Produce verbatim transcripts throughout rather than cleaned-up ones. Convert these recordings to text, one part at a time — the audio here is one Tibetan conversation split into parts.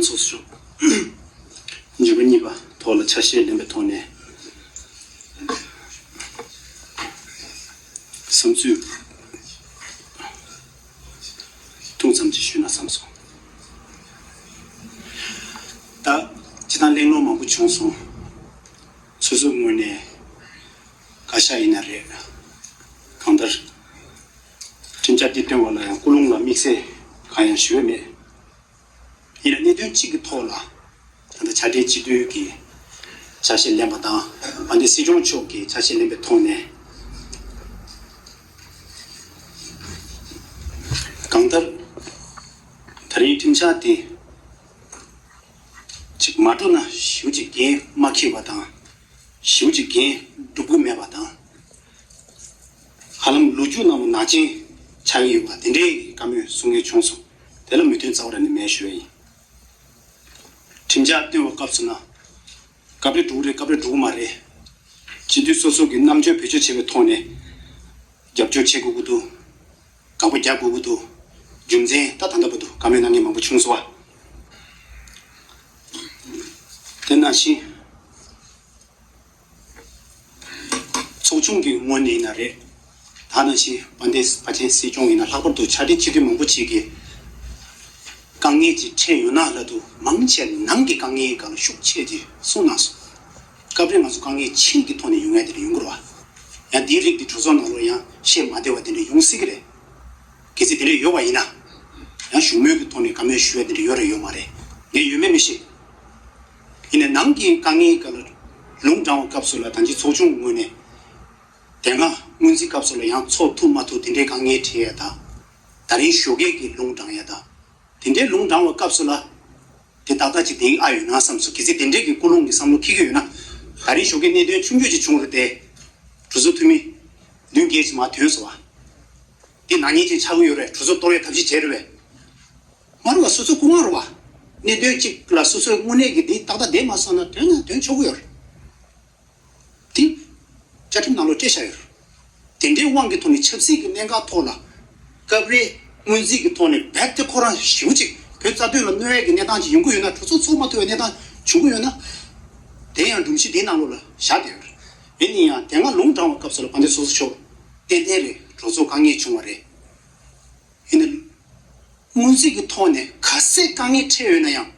ཚོགས་ཞུགས། འཇུག་པ་གཉིས་པ་ཐོག་ལ་ཆ་ཤས་ལེན་པའི་ཐོག་ནས་བསམ་ཚུལ་ཐུང་ཙམ་ཅིག་ཞུས་ན་བསམ་སོང་། ད་སྤྱིར་བཏང་གླེང་སློང་མང་པོ་བྱུང་སོང་། སོ་སོའི་ངོས་ནས་བཀའ་ཤག་ཡིན་ན་རེད། གང་ལྟར་ཁྲིམས་འཆར་འདི་བཏོན་པ་ལ་ཡང་ཀུན་སློང་ལ་དམིགས་བསལ་གང་ཡང་ཞུ་ཡས་མེད། ཡིན་ན་གནད་དོན་གཅིག་གི་ཐོག་ལ་ད་ལྟ་ཕྱག་སྦྲེལ་སྤྱི་འཐུས་ཀྱི་ཆ་ཤས་ལེན་པ་དང་དཔལ་ལྡན་སྲིད་སྐྱོང་མཆོག་གི་ཆ་ཤས་ལེན་པའི་ཐོག་ནས། གང་ལྟར་ད་རིང་ཁྲིམས་འཆར་དེ་ཅིག་མ་འགྲོ་ན་ཞེ་པོ་ཅིག་འགན་མ་འཁྱེར་བ་དང་ཞེ་པོ་ཅིག་འགན་སྒྲུབ་ཀྱི་མེད་པ་དང་། ཧ་ལམ་ལོ་རྒྱུས་ནང་ལ་ནག་ཅན་ཆགས་ཀྱི་ཡོད་པ་དེ་འདྲའི་བཀའ་མོལ་གསུང་མཁན་བྱུང་སོང་། དེ་ལ་མོས་མཐུན་རྩ་བ་རང་ནས་མེད་ཞུ་ཡ་ཡིན། ཁྲིམས་འཆར་བཏོན་པའི་སྐབས་སུ་ན། སྐབས་རེ་འགྲོ་གི་རེད། སྐབས་རེ་འགྲོ་གི་མ་རེད། སྤྱི་འཐུས་སོ་སོ་གི་རྣམ་དཔྱོད་བེད་སྤྱོད་བྱེད་པའི་ཐོག་ནས་རྒྱབ་སྐྱོར་བྱེད་དགོས་ཀྱི་འདུག་དགག་པ་རྒྱག་དགོས་ཀྱི་འདུག་རྒྱུ་མཚན་ད་ད་ལྟ་བར་དུ་བཀའ་མོལ་གནང་མཁན་མང་པོ་བྱུང་སོང་བ། དེ་ནང་བཞིན། ཚོགས་ཆུང་གི་ངོས་ནས་ཡིན་ན་རེད། ད་ནང་བཞིན་དཔལ་ལྡན་པ་ཆེན་སྲིད་སྐྱོང་ཡིན་ན། ལྷག་པར་དུ་ཕྱག་སྦྲེལ་སྤྱི་འཐུས་མང་པོ་ཅིག་གིས་དཀའ་ངལ་ཅིག་འཕྲད་ཡོད་ན་ལབ་དུས། མང་ཆེ་ནང་གི་དཀའ་ངལ་སྒང་ལ་ཤུགས་ཆེ་ཅིག་གསུངས་གནང་སོང་། སྐབས་རེ་ང་ཚོ་དཀའ་ངལ་ཕྱི་གི་ཐོག་ནས་ཡོང་ཡ་དེ་འདྲ་ཡོང་གི་རེད་བ། ཡང་དེའི་རིགས་དེ་གྲོས་ཚོགས་ནང་ལོགས་ཡང་བཤད་མ་བདེ་བ་དེ་འདྲ་ཡོང་སྲིད་ཀྱི་རེད། གལ་སྲིད་དེ་འདྲ་ཡོད་པ་ཡིན་ན། ཡང་བཞུགས་མོལ་གྱི་ཐོག་ནས་བཀའ་མོལ་ཞུ་ཡ་དེ་འདྲ་ཡོད་རེད་ཡོད་མ་རེད། ངས་ཡོད་མེད་མི་ཤེས། ཡིན་ནའི་ནང་གི་དཀའ་ངལ་སྒང་ལ་ལུང་དྲངས་པའི་སྐབས་སུ་ལ་ད་ཅི་ཚོགས་ཆུང་ངོས་ནས་དེ་སྔ་སྔོན་རྩིས་སྐབས་སུ་ལ་ཡང་ཚོགས་ཐུབ་མ་ཐུབ་དེ་འདྲའི་དཀའ་ངལ་འཕྲད་ཡ་དང་། ད་རིང་ཞོགས་ཀས་ཀྱི་ལུང་དྲངས་ཡ་དང་། དེ་འདྲའི་ལུང་དྲངས་པའི་སྐབས་སུ་ལ། དེ་ཏག་ཏག་ཅིག་བསྡད་ཨ་ཡོད་ན་བསམ་སོང་། གལ་སྲིད་དེ་འདྲའི་གི་ཀུན་སློང་གི་བསམ་བློ་འཁྱེར་གྱི་ཡོད་ན། ད་རིང་ཞོགས་ཀས་གནད་དོན་ཆུང་ཆུང་ཅིག་བྱུང་རེད་དེ། གྲོས་ཚོགས་འཐུས་མི་བདུན་བརྒྱད་ཅིག་མར་ཐོན་སོང་བ། དེ་ནག་ཉེས་ཅན་ཆགས་ཀྱི་ཡོད་རེད། གྲོས་ཚོགས་གཏོར་བའི་ཐབས་ཤེས་བྱས་རེད་པས། མ་རེད་བ། སོ་སོའི་སྐུ་དབང་རེད་བ། གནད་དོན་གཅིག་ལ་སོ་སོའི་དངོས་གནས་ཀྱི་དེ་ཏག་ཏག་བསྡད་མ་སོང་ན་དོན་ན་དོན་ཆོག་གི་ཡོད་རེད། དེ་བཅའ་ཁྲིམས་ནང་ལོགས་སྤྲད་བཞག་ཡོད་རེད། དེ་འདྲའི་དབང་གི་ཐོག་ནས་ཆབ་སྲིད་ཀྱི་གནད་འགག་ཐོག་ལ་སྐབས་རེ་སྔོན་རྩིས་ཀྱི་ཐོག་ནས་རྦད་དེ་ཁོ་རང་ཞེ་པོ་ཅིག་བོད་རྩ་དོན་ལ་གནོད་ཡས་ཀྱི་གནས་སྟངས་ཅིག་ཡོང་གི་ཡོད་ན། གྲོས་ཚོགས་ཚོགས་མ་ཐུབ་པའི་གནས་སྟངས་བྱུང་གི་ཡོད་ན། དེ་ཡང་སྒྲོམ་གཞི་འདིའི་ནང་ལོགས་ལ་བཞག་བསྡད་ཡོད་རེད། ཡིན་ན་ཡང་དེ་སྔ་ལུང་དྲངས་པའི་སྐབས་སུ་ལ་དཔལ་ལྡན་ཚོགས་གཙོ་མཆོག་ཏན་ཏན་རེད། གྲོས་ཚོགས་དཀའ་ངལ་བྱུང་བ་རེད། ཡིན་ན། སྔོན་རྩིས་ཀྱི་ཐོག་ནས་ག་ཚད་དཀའ་ངལ་འཕྲད་ཡོད་ན་ཡང་།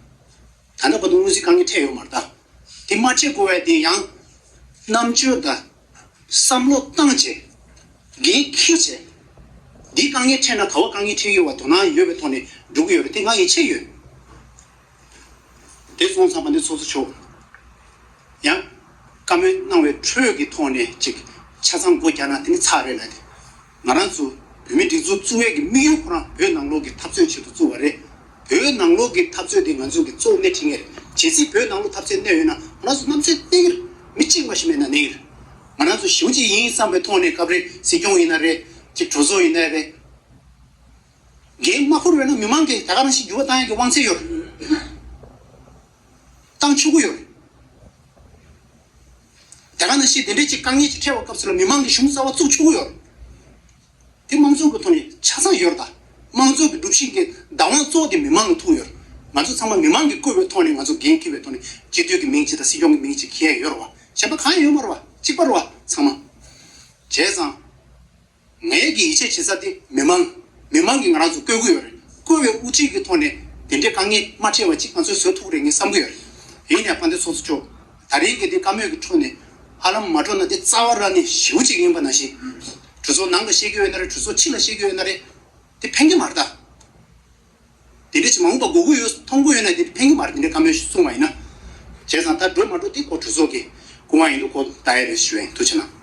ད་ལྟ་བར་དུ་སྔོན་རྩིས་དཀའ་ངལ་འཕྲད་ཡོད་མ་རེད་ད། དེ་མ་འཕྲད་དགོས་པའི་དེ་ཡང་། རྣམ་དཔྱོད་དང་བསམ་བློ་བཏང་བྱས། འགན་འཁྱེར་བྱས། འདི་དཀའ་ངལ་འཕྲད་ན་ག་བ་དཀའ་ངལ་འཕྲད་ཡོད་པ་དོ་སྣང་ཡོད་པའི་ཐོག་ནས་འགྲོ་གི་ཡོད་རེད། དེ་ང་ཡིད་ཆེས་ཡོད། དེ་སོང་ཙང་དཔལ་ལྡན་ཚོགས་གཙོ་མཆོག་ཡང་བཀའ་མོལ་གནང་བའི་ཁྲོད་ཀྱི་ཐོག་ནས་ཅིག་ཆ་ཚང་སྒོ་རྒྱག་ན་དེ་ནི་ཚར་རེད་ལབ་དེ། ང་རང་ཚོ་བོད་མིའི་སྒྲིག་འཛུགས་བཙུགས་ཡས་ཀྱི་དམིགས་ཡུལ་ཁོ་རང་བོད་ནང་ལོགས་ཀྱི་འཐབ་རྩོད་ཆེད་དུ་བཙུགས་པ་རེད། བོད་ནང་ལོགས་ཀྱི་འཐབ་རྩོད་དེ་ང་ཚོ་གི་གཙོ་བོ་སྣེ་ཁྲིད་མཁན་རེད། གལ་སྲིད་བོད་ནང་ལོགས་འཐབ་རྩོད་གནས་ཡོད་ན་ང་རང་ཚོ་རྣམ་དཔྱོད་གནས་ཀྱི་རེད། མི་གཅིག་མ་གཞི་མེད་ན་གནས་ཀྱི་རེད། ང་རང་ཚོ་ཞེ་པོ་ཅིག་ཡིན་བསམ་པའི་ཐོག་ནས་སྐབས་རེ་སྲིད་སྐྱོང་ཡིན་ན་རེད། ཅིག་གྲོས་ཚོགས་ཡིན་ན་རེད། འགན་མ་འཁུར་བས་ན་མི་མང་གིས་ད་ག་ནང་བཞིན་འགྱུར་བ་བཏང་ཡག་གི་དབང་ཚད་ཡོད་རེད། བཏང་ཆོག་གི་ཡོད་རེད། ད་ག་ནང་བཞིན་དེ་འདྲའི་ཅིག་དཀའ་ངལ་ཅིག་འཕྲད་པའི་སྐབས་སུ་ལ་མི་མང་གིས་གཞུང་རྩ་བ་བཙུགས་ཆོག་གི་ཡོད་རེད། དེ་དམངས་གཙོ་གི་ཐོག་ནས་ཆ་ཚང་ཡོད་རེད་ད། དམངས་གཙོ་གི་སྒྲུབ་བྱེད་ཀྱི་བདག་དབང་གཙོ་བོ་དེ་མི་མང་གིས་ཐུག་ཡོད་རེད། ང་ཚོ་ཚང་མ་མི་མང་གིས་བསྐོས་པའི་ཐོག་ནས་ང་ཚོ་འགན་འཁྱེར་བའི་ཐོག་ནས་སྤྱི་འཐུས་ཀྱི་མིང་ཅིག་དང་སྲིད་སྐྱོང་གི་མིང་ཅིག་འཁྱེར་ཡ་ཡོད་རེད་བ། གཞན་པ་གང་ཡང་ཡོད་མ་རེད་བ། གཅིག་པ་རེད་བ་ཚང་མ། བྱས་ཙང་། ངའི་གི་ཡིད་ཆེས་བྱེད་ས་དེ་མི་མང་། མི་མང་གིས་ང་རང་ཚོ་བསྐོས་ཀྱི་ཡོད་རེད། བསྐོས་པའི་དབུ་ཁྲིད་ཀྱི་ཐོག་ནས་དེ་འདྲའི་དཀའ་ངལ་མ་འཕྲད་པ་ཅིག་ང་ཚོས་བཟོ་ཐུབ་ཀྱི་རེད་ངས་བསམ་གྱི་ཡོད་རེད། ཡིན་ནའི་དཔལ་ལྡན་ཚོགས་གཙོ་མཆོག་ད་རེས་ཀྱི་དེ་བཀའ་མོལ་གྱི་ཁྲོད་ནས་ཧ་ལམ་མ་འགྲོ་ན་དེ་རྩ་བ་རང་ནས་ཞེ་པོ་ཅིག་ཡིན་པ་ནང་བཞིན། གྲོས་ཚོགས་ནང་ལ་བཤད་ཀྱི་ཡོད་ན་རེད། གྲོས་ཚོགས་ཕྱི་ལ་བཤད་ཀྱི་ཡོད་ན་རེད། དེ་ཕན་གྱི་མ་རེད་ད། དེ་འདྲ་ཅིག་མ་འོངས་པ་དགོས་ཀྱི་ཡོད་མཐོང་གི་ཡོད་ན་དེ་ཕན་གྱི་མ་རེད། དེ་འདྲའི་བཀའ་མོལ་གསུངས་པ་ཡིན་ན། བྱས་ཙང་ད་འགྲོ་མ་འགྲོ་དེ་ཁོ་གྲོས་ཚོགས་ཀྱི་སྐུ་དབང་ཡིན་འདུག་ཁོ་ལྟ་ཡ་རེད་ཞུ་ཡ་ཡིན། ཐུགས་རྗེ་གནང་།